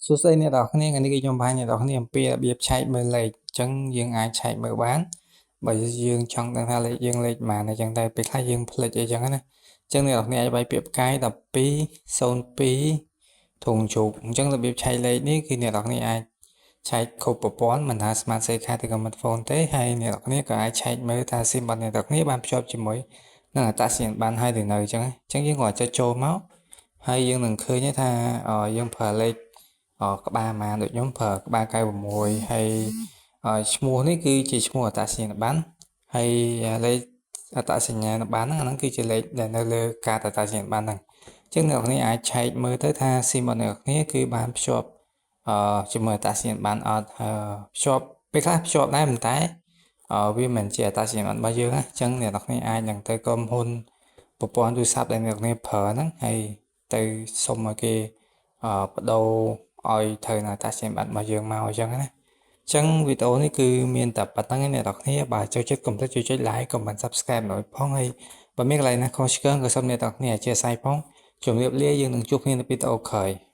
សួស្តីអ្នកទាំងអស់គ្នាថ្ងៃនេះគឺខ្ញុំបង្ហាញអ្នកទាំងអស់គ្នាអំពីរបៀបឆែកមើលលេខអញ្ចឹងយើងអាចឆែកមើលបានបើយើងចង់ដឹងថាលេខយើងលេខប៉ុន្មានអញ្ចឹងតែពេលខ្លះយើងភ្លេចអីចឹងណាអញ្ចឹងអ្នកទាំងអស់គ្នាអាចវាយពាក្យផ្កាយ12 02ធុងជ្រូកអញ្ចឹងរបៀបឆែកលេខនេះគឺអ្នកទាំងអស់គ្នាអាចឆែកគ្រប់ប្រព័ន្ធមិនថា Smart SIM card ឬក៏ smartphone ទេហើយអ្នកទាំងអស់គ្នាក៏អាចឆែកមើលថា SIM របស់អ្នកទាំងអស់គ្នាបានភ្ជាប់ជាមួយនឹងអត្តសញ្ញាណប័ណ្ណហើយឬនៅអញ្ចឹងអញ្ចឹងយើងគ្រាន់ចុចចូលមកហើយយើងនឹងឃើញថាយើងប្រើលេខក្បាលម៉ានដូចខ្ញុំប្រើក្បាល96ហើយឈ្មោះនេះគឺជាឈ្មោះអត្តសញ្ញាណប័ណ្ណហើយលេខអត្តសញ្ញាណប័ណ្ណហ្នឹងអាហ្នឹងគឺជាលេខដែលនៅលើកាតអត្តសញ្ញាណប័ណ្ណហ្នឹងអញ្ចឹងអ្នកនរអាចឆែកមើលទៅថា SIM របស់អ្នកនរគឺបានភ្ជាប់អឺជាមួយអត្តសញ្ញាណប័ណ្ណអត់ភ្ជាប់ពេលខ្លះភ្ជាប់ដែរប៉ុន្តែវាមិនជាអត្តសញ្ញាណប័ណ្ណរបស់យើងណាអញ្ចឹងអ្នកនរគ្នាអាចនឹងទៅក្រុមហ៊ុនប្រព័ន្ធទូរស័ព្ទដែលអ្នកនរគ្នាប្រើហ្នឹងហើយទៅសុំឲ្យគេប្ដូរឲ្យត្រូវនៅអត្តសញ្ញាណប័ណ្ណរបស់យើងមកអញ្ចឹងណាអញ្ចឹងវីដេអូនេះគឺមានតែប៉ុណ្ណឹងឯងអ្នកនរគ្នាបើចូលចិត្តកុំភ្លេចជួយចុច like កុំបាន Subscribe ឲ្យផងហើយបើមានកន្លែងណាខុសឆ្គងក៏សូមអ្នកនរគ្នាអធ្យាស្រ័យផងជម្រាបលាយើងនឹងជួបគ្នានៅវីដេអូក្រោយ។